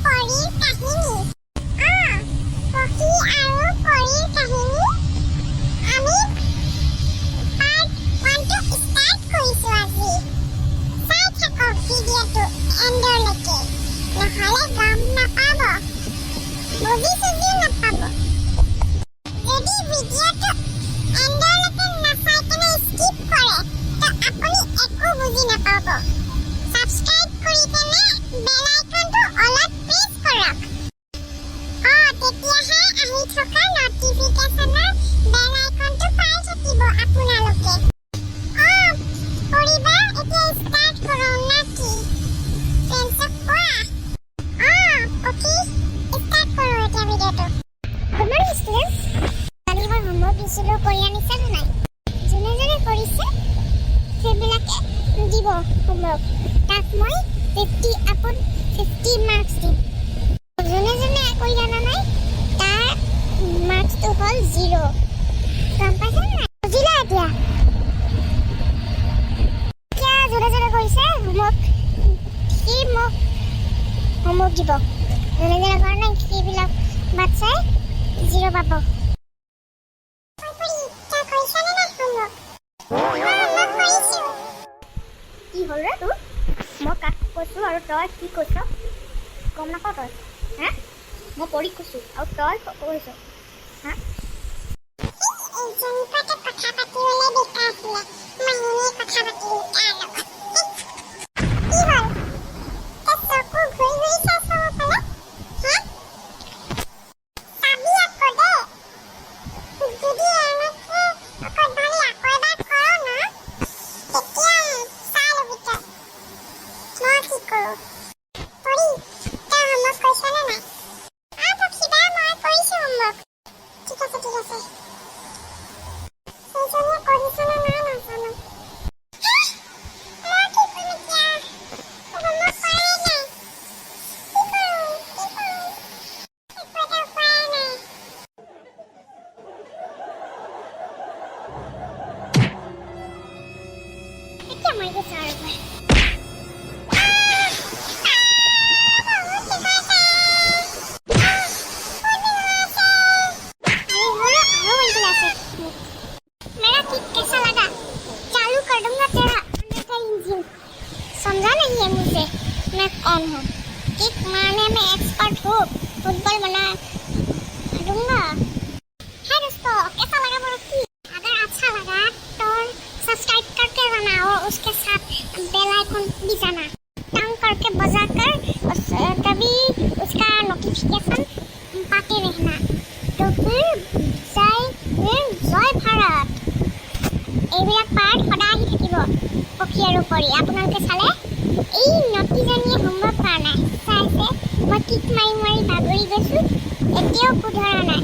পৰীৰ কাহিনী। পখী আৰু পৰীৰ কাহিনী আমি পাৰ্ট ওৱানটো ষ্টাৰ্ট কৰিছোঁ আজি। চাই থাকক ভিডিঅ'টো এণ্ডলৈকে, নহ'লে গম নাপাব, বুজি চুজিও নাপাব। যদি ভিডিঅ'টো এণ্ডলৈকে নাচাই কেনে স্কিপ কৰে, তো আপুনি একো বুজি নাপাব। ছাবস্ক্ৰাইব কৰি কেনে বেল আইকনটো অলপ প্ৰেছ কৰক। তেতিয়াহে আহি থকা নটিফিকেশ্যনৰ বেল আইকনটো পাই থাকিব আপোনালোকে। কৰিবা, এতিয়া ষ্টাৰ্ট কৰোঁ নাকি? ফ্ৰেণ্ডছক কোৱা। পখী, ষ্টাৰ্ট কৰোঁ এতিয়া ভিডিঅ'টো। Good morning students. কালি মই হোমৱৰ্ক দিছিলোঁ, কৰি আনিছা নে নাই? যোনে যোনে কৰিছে, সেইবিলাকে দিব হোমৱৰ্ক, তাক মই 50 আপন 50 মাৰ্কছ দিম। যোনে যোনে কৰি অনা নাই, তাৰ মাৰ্কছটো হ'ল জিৰ'। গম পাইছা নে নাই? বুজিলা? এতিয়া এতিয়া যোনে যোনে কৰিছে হোমৱৰ্ক, সি মোক হোমৱৰ্ক দিব। যোনে যোনে কৰা নাই, সেইবিলাক বাচ্ছাই জিৰ' পাব। পৰি, তই কৰিছনে নাই হোমৱৰ্ক? মই কৰিছোঁ। কি হ'ল ৰে তোৰ? মই কাক কৈছোঁ আৰু তই কি কৈছ গম নাপাৱ তই? হা, মই পৰীক কৈছোঁ আৰু তই কৈছ? হা? এইজনীৰ পৰা কথা পাতিবলৈ বেকাৰ আছিলে, মই এনেই কথা পাতিলো তাৰ লগত। কি হ'ল? তই চকু ঘূৰি ঘূৰি চাইছ মোৰ ফালে? হা, চাবি আকৌ দেই। যদি এনেকে অকণমানি আকৌ এবাৰ কৰ ন, তেতিয়া চাই ল'বি তই মই কি কৰোঁ। পৰি, তই হোমৱৰ্ক কৰিছনে নাই? পক্ষীবা, মই কৰিছোঁ হোমৱৰ্ক। ঠিক আছে, ঠিক আছে। সেইজনীয়ে কৰিছেনে নাই নাজানো। মই কি কৰিম এতিয়া? হোমৱৰ্ক কৰাই নাই। কি কৰোঁ, কি কৰোঁ? একো এটা উপায় নাই। এতিয়া মই গৈছোঁ আৰু এবাৰ। আহ, বহুত বিষাইছে। আহ, বহুত বিষাইছে। अरे बोलो, আৰু मारिবলৈ আছে মোক। मेरा किक कैसा लगा? चालू कर दूंगा तेरा अंदर का इंजन। समझा नहीं है मुझे मैं कौन हूँ? किक मारने में एक्सपर्ट हूँ, फुटबॉल बना दूंगा। हाय दोस्तों, कैसा लगा मेरा किक? अगर अच्छा लगा तो सब्सक्राइब करके जाना और उसके साथ बेल आइकन भी जाना, टंग करके बजा कर उस तभी उसका नोटिफिकेशन पाते रहना। तो फिर জয় হিন্দ, জয় ভাৰত। এইবিলাক পাৰ্ট সদায় আহি থাকিব, পক্ষী আৰু পৰি। আপোনালোকে চালে, এই নটীজনীয়ে হোমৱৰ্ক কৰা নাই। চাইছে, মই কিক মাৰি মাৰি বাগৰি গৈছোঁ, এতিয়াও শুধৰা নাই।